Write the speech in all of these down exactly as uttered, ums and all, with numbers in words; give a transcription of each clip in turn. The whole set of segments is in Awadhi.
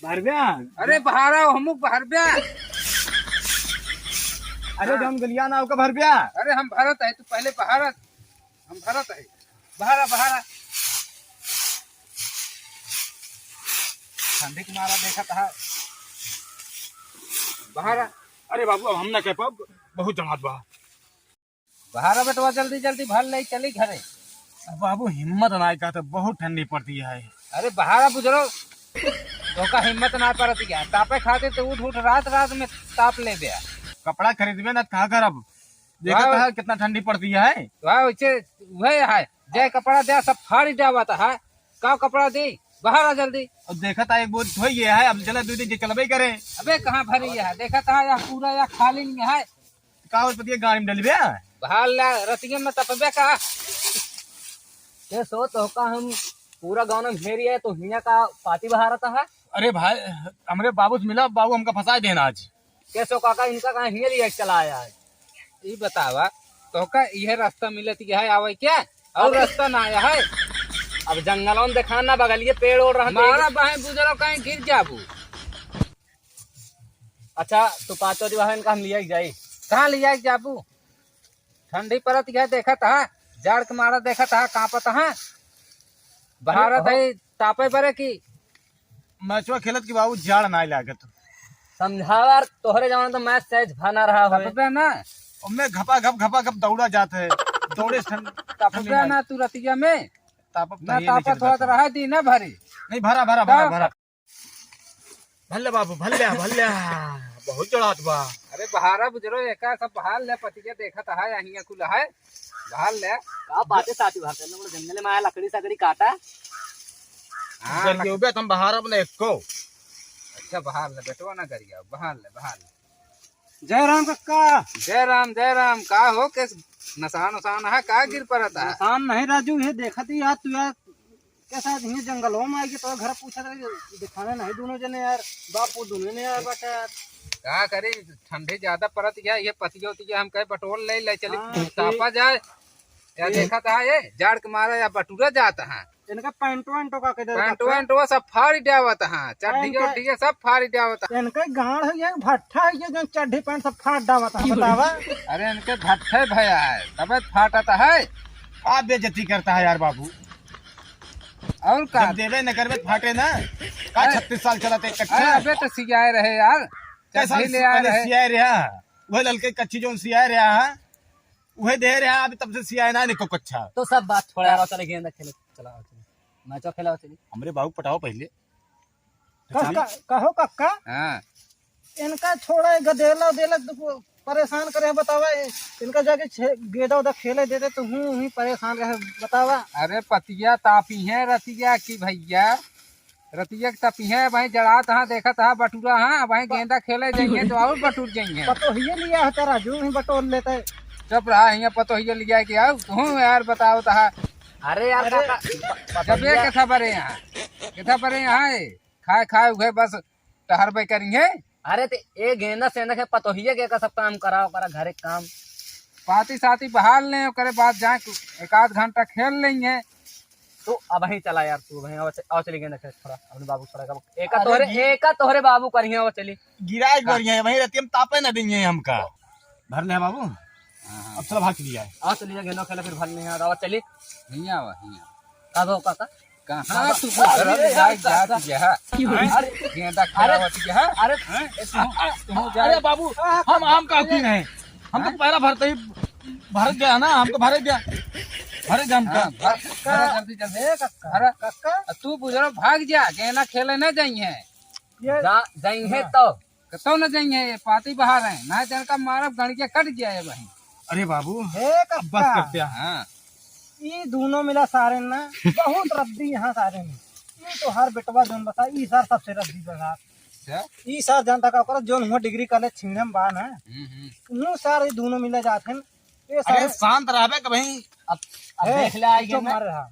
भरब्या। अरे बहारा, हमुक बहरब्या। अरे हाँ। जौन गलिया ना ओका भरब्या। अरे हम भरत है, तू पहले बहारत, हम भरत है। बहारा, बहारा। ठंडी के मारा देखत है। बहारा। अरे बाबू, अब हम ना कह पाब, बहुत जमात बा। बहारा बेटवा, जल्दी जल्दी भर ले, चली घरे। बाबू, हिम्मत ना का, तो बहुत ठंडी पड़ती है। अरे बहारा बुजरो, तोका हिम्मत ना पड़ती है, तापे खातिर तो उठ उठ रात रात में ताप ले बे। कपड़ा खरीदबे ना, का करब? देखत वाह। है कितना ठंडी पड़ती है। वाह, उसे वह है, जे कपड़ा दे सब फाड़ डावत है। का कपड़ा दी? बहारा जल्दी। अब देखत है एक बोझ धोई गया है, अब चला दो दिन के चलबे करे। अबे कहाँ भरी है? देखत है यह पूरा यह खाली नहीं है। का और पतिया गाड़ी में डलबे? बहार ला, रतिया में तपबे का? के सो तोहका हम पूरा गाँव में घेरी है, तो हियाँ का पाती बहारत है? अरे भाई, हमरे बाबू से मिला, बाबू हमका फंसा देना आज। के सो काका, इनका कहाँ हियाँ लिया के चला आया है? ई बतावा, तोहका इहे रास्ता मिलत है आवे क्या? और रास्ता ना आया है? अब जंगलों में देखा ना, बगलिए पेड़ ओड़ रहा, मारा बाहें बुजरो, कहीं गिर जाबू। अच्छा, तो पाँचों जो है, इनका हम लिया के जाई। कहाँ लिया के जाबू? ठंडी परत है, देखत है, जाड़ के मारा देखत है, कांपत है। बहारत अरे, है, तापे बरे की। मैचवा खेलत की बाबू, जाड़ ना लागत। समझावा यार, तोहरे जमाने तो मैच सहज भाना रहा होए। तपबे ना। ओमे घपा घप, घपा घप दौड़ा जात है। दौड़े से ठंड, ठंडी तपबे ना। ना तू रतिया में। तापब ना, तहिए नहीं तापत चलता होत था। रहा दी ना भरी। नहीं, भरा, भरा, भरा, का? भरा। भल्ले बाबू, भल्ले, भल्ले। बहुत जड़ात बा। अरे बहारा बुजरो, एका सब बहार ले, पतिया देखत है, यहिया कुल है। बहार ले। का बातें साथी भाषा में, जंगल में आया, लकड़ी सकड़ी काटा। हाँ, गरियो लक- बे, तुम बहार अपने एको। अच्छा, बहार ले, बेटवा ना गरिया, बहार ले, बहार ले। जय राम कक्का। जय राम, जय राम। का हो, के नसान उसान है, का गिर पड़त है? नसान नहीं राजू, ये देखत ही यार, तू यार कैसा आदमी जंगलों में आइगे तो घर पूछत रहे, दिखाने नहीं दोनों जने यार, बाप वो दोनों ने यार बाटा यार। का करी, ठंडी ज्यादा पड़त है, ये पतियो उतियो हम कहे बटोर ले, ले चली, हाँ, तापा जाए। या ये देखत है, ये जाड़ के मारा या बटुरा जात है। इनका पैंटो वैंटो का कह दे पैंटो वैंटो सब फाड़ डावत है, चड्डी पैंट उड्डी सब फाड़ डावत है। इनका गांड है ये, भट्ठा है ये, जो चड्डी पैंट सब फाड़ डावत है, बतावा। अरे इनके भट्ठे भया है, तबे फाटत है। आप बेइज्जती करता है यार बाबू। और का? जब देवे न करबे त फाटे ना। का अरे, छत्तीस साल चलत एक कट्ठा? अरे अबे तो सियाए रहे यार। कैसा चड्ढी ले आ पहले रहे। सियाए रहा? वह ललके कच्ची जोन सियाए रहा है, वह दे रहा, अभी तब से सियाए ना निको कच्छा। तो सब बात छोड़ा यार, चले गेंद खेले, चला आओ चले। मैचो खेला चली। हमरे बाबू पटाओ पहले। कक्का, कहो कक्का। हाँ। इनका छोड़ा, गदेला उदेला तो परेशान करे, बतावा। इनका जाके छे-, गेदा उदा खेले देते तो हूँ, हूँ परेशान रहे, बतावा। अरे पतिया तापी है रतिया की भैया, रतिया के तपी है, वहीं जड़ात हाँ, देखत हाँ, बटुरा हाँ, वहीं गेंदा खेले जाइए तो और बटुर जाइए। पतोहिए लिया है तेरा, जो ही बटोर लेते। चुप रहा, हियाँ पतोहिए लिया के आओ, तू यार बताओ तहा। अरे यार अरे, काका, जब ये पतोहिया कथा बरे यहाँ, कथा बरे यहाँ है, खाए खाए उहे बस टहरबे करिहे। अरे ते ए गेंदा सेंदा के पतोहिए के का सब काम कराओ, करा घरे के काम। पाती साती बहार लें, ओकरे बाद जाए एक आध घंटा खेल लेंगे। तू अबहीं चला यार, तू अबहीं आओ, च-, आओ चली गेंदा खेल थोड़ा, अपने बाबू थोड़ा का, एका अरे तोहरे, जी। एका तोहरे बाबू करिहे, आओ चली। गिराए हाँ। करिहे, वहीं रहती हम तापे न देंगे हमका। भर ले बाबू, हाँ, हाँ। अब चला भाग चली जाए। आओ चली जाए, गेंदा खेला फिर भर नहीं आता, आओ चली। नहीं आवा, नहीं आवा। का दो काका? कहाँ तू अरे, अरे, जाए अरे, जात अरे, यह? अरे, गेंदा अरे, खिलावत यह? अरे, हैं? ए, तू, तू जा। अरे बाबू, हम आम का औकीन हैं। हम तो हैं? पैरा भरते ही भर गया ना, हमको भर गया, भर गया हमको। हाँ, भर, भर जल्दी, जल्दी। ए, कक्का, भर। कक्का। तू बुजरो भाग जा, गेंदा खेले ना जाइए। ये जा, जाइए हाँ। तो। कतौ न जाइए, ये पाती बहार है, ना तो इनका मारब गणिया कट जाए भाई। अरे बाबू, हे अब बस कक्का। कर दिया। हाँ। ई दोनों मिला सारे ना, बहुत रद्दी यहाँ सारे में। ई तो हर बेटवा जोन बता, ई सार सबसे रद्दी बता। अच्छा। ई सार जानता का ओकरा जोन हुआ डिग्री कॉलेज छिंगड़े में बान है। हम्म, हम्म। ऊ सार ई दोनों मिला जात हैं। ये अरे सारे शांत रहबे कि भाई, अब, अब हे, देख ले आइए चुप ना। मार रहा।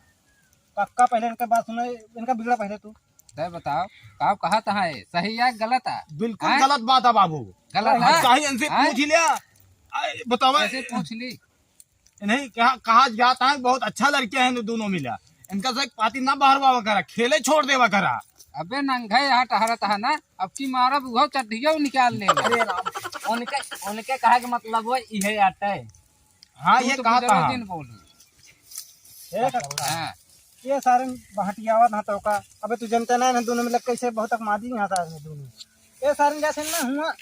कक्का पहले इनका बात सुनो, इनका बिगड़ा पहले तू। तय बताओ, का कहत है, सही है गलत है? बिल्कुल हैं? गलत बात है बाबू। गलत अब है? चाहे इनसे हैं? पूछ लिया। आए, बताओ। कैसे पूछ ली? इन्हें कहा, कहा जाता है, बहुत अच्छा लड़के हैं दोनों मिला। इनका से पाती ना बहरवावा करा, खेले छोड़ देवा करा। अबे नंगे यहाँ टहरत है ना, अब की मारब उहो चड्ढियो निकाल ले। अरे राम, उनके, उनके कहे के मतलब वो इहे आटे। हाँ, तू ये तो कहा बुजुर्ग था। दिन बोली। ए कक्का, हाँ। ये सारे बहटियावत ना तो का। अबे तू जनते ना, ना दोनों मिलक कैसे बहुत अकमादी यहाँ सारे में दोनों। ये सारे जैसे ना हुआ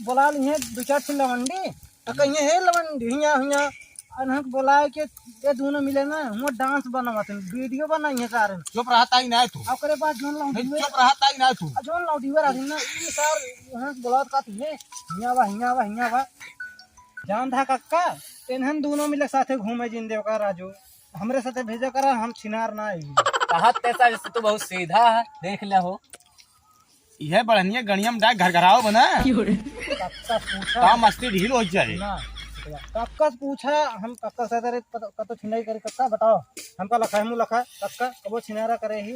बोला ली है दो चार ठे लवंडी, तो कहिए, "हे लवंडी, हिया, हिया।" अनहक बोलाए के ये दोनों मिले ना, हुआ डांस बनावत हैं, वीडियो बनाई है सारे। चुप रहता ही ना तू। ओकरे बाद जोन नहीं, लौंडियो, चुप रहता ही ना तू। जोन लौंडियो रहती ना, ये सार यहाँ बोलावत का तुझे, हिया बा, हिया बा, हिया बा। जान था कक्का, तेनहन दोनों मिले साथे घूमे जिन देव का राजू। हमरे साथे भेजा करा, हम छिनार ना आई। कहत तैसा जैसे तू बहुत सीधा है, देख ले हो। यह बढ़निया गणिया में डाय घर घराव बना। कक्का पूछा। का मस्ती ढील हो जाए। ना, कक्का से पूछा, हम कक्का से तेरे कत-, कतो छिनाई करे, कक्का बताओ। हमका लखा है, मुँह लखा, कक्का कबो छिनारा करे ही?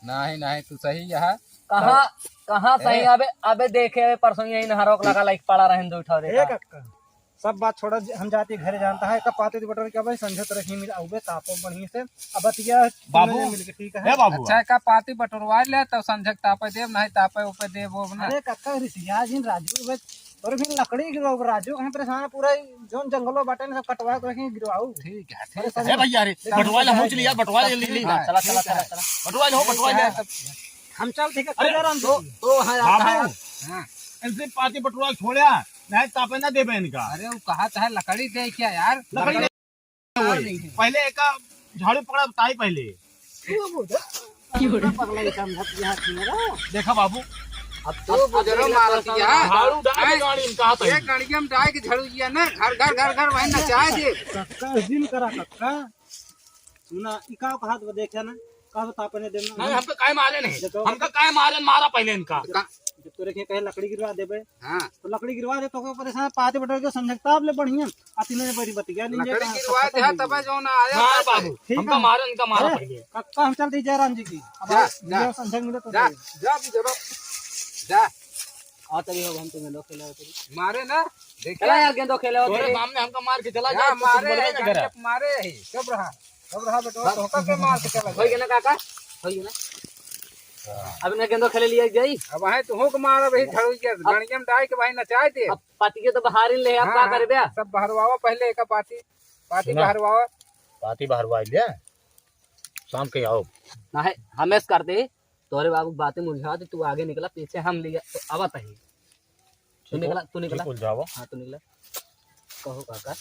नहीं, नहीं, तू सही यहाँ। कहाँ, कहाँ सही? ए। अबे, अबे देखे, अबे परसों यही नहरोक लगा लाइक पड़ा रहन दो उठा ए देखा। कक्का, सब बात छोड़ा, ज-, हम जाती घरे जानता है, कब पाती बटोर के अबे संझे तरह ही मिल आउबे, तापो बढ़िया से। अब बतिया बाबू, मिल के, ठीक है? ए बाबू। अच्छा, का पाती बटोरवा ले, तो संझे तापे देब, नहीं तापे ऊपे देब, वो ना। अरे कक्का, रिसिया जिन राजू, बे, तोरे फिर लकड़ी गिरवाऊ, राजू, कहीं परेशान, पूरा जोन जंगलो बाटे ना, सब कटवा के रखें, गिरवाऊ। ठीक है, अरे ठीक है। ए भैया रे, बटवा ले, हम चली यार, बटवा ले, ले, ले। हाँ, चला, चला, ठीक है। चला, चला। बटवा ले, हो, बटवा ले। ठीक है, तब हम चल, ठीक है, अरे, खुदा राम तो, जी। तो हाँ, बाबू, हाँ। इनसे पाती बटवा छोड़ा, नहीं तापे ना देबे इनका। अरे, वो कहा चाहे लकड़ी दे क्या यार? लकड़ी लकड़ी नहीं। पहले एक झाड़ू पकड़ा ताई पहले। तू बुझा। क्यों रे? पगला ही समझत यहाँ थी ना। देखा बाबू। अब तो बुजुर्ग मारत यहाँ। झाड़ू डाल हैं? गाड़ी में कहा था ये ये? गाड़िया में डाल के झाड़ू किया ना, घर, घर, घर, घर, वहीं नचाए दे। कक्का, जिम करा कक्का। सुना, ई का कहा तो देखे ना, का बता अपने देना। नहीं, हमका काहे मारे नहीं? देखो। हमका काहे मारे, मारा पहले इनका। का? जब तोरे के कहे लकड़ी गिरवा देबे, हाँ। तो लकड़ी गिरवा दे, तो कोई परेशान, पाते बटोर के समझे, तब ले बढ़िया। आ तीनों ने बड़ी बतिया नहीं लकड़ी है, गिरवा दे, तब जो ना आया, हाँ, तब बाबू, ठीक हमका है। मारे, इनका मारा अरे, पहले। कक्का हम चलते जयराम जी की। अब जा, आओ, जा। समझे मिले तो जा, दे। जा, जा, जा। आ, चलिए, अब हम तुम्हें लोग खेला होते हैं। मारे ना, देखिए। चला यार, गेंदो खेले होते तोरे हैं। सामने हमका मार के चला जा, तो मारे कुछ बोलबे है, ना करा। गंजक मारे है। चुप रहा, चुप रहा बेटवा, बस। धोखा के मार के चला होई गया। गया ना काका? होई गया ना? अब इन्हें गेंदो खेले लिया जाई। अब आहे तुहू के मार, अबही झाड़ू के गणिया में डाल के भाई नचाए दे। अब पाती के तो बहार ही ले, अब हाँ, का हाँ, करबे? सब बहरवावा पहले एक पाती, पाती सुना। बहरवावा। पाती बहरवा ले, शाम के आओ। ना है, हमेश करते ही, तोरे बाबू बातें मुरझाते, तू आगे निकला, पीछे हम लिया, तो आवत ही। तू निकला, तू निकला। ठीक हो जाओ। हाँ, तू निकला। कहो काका।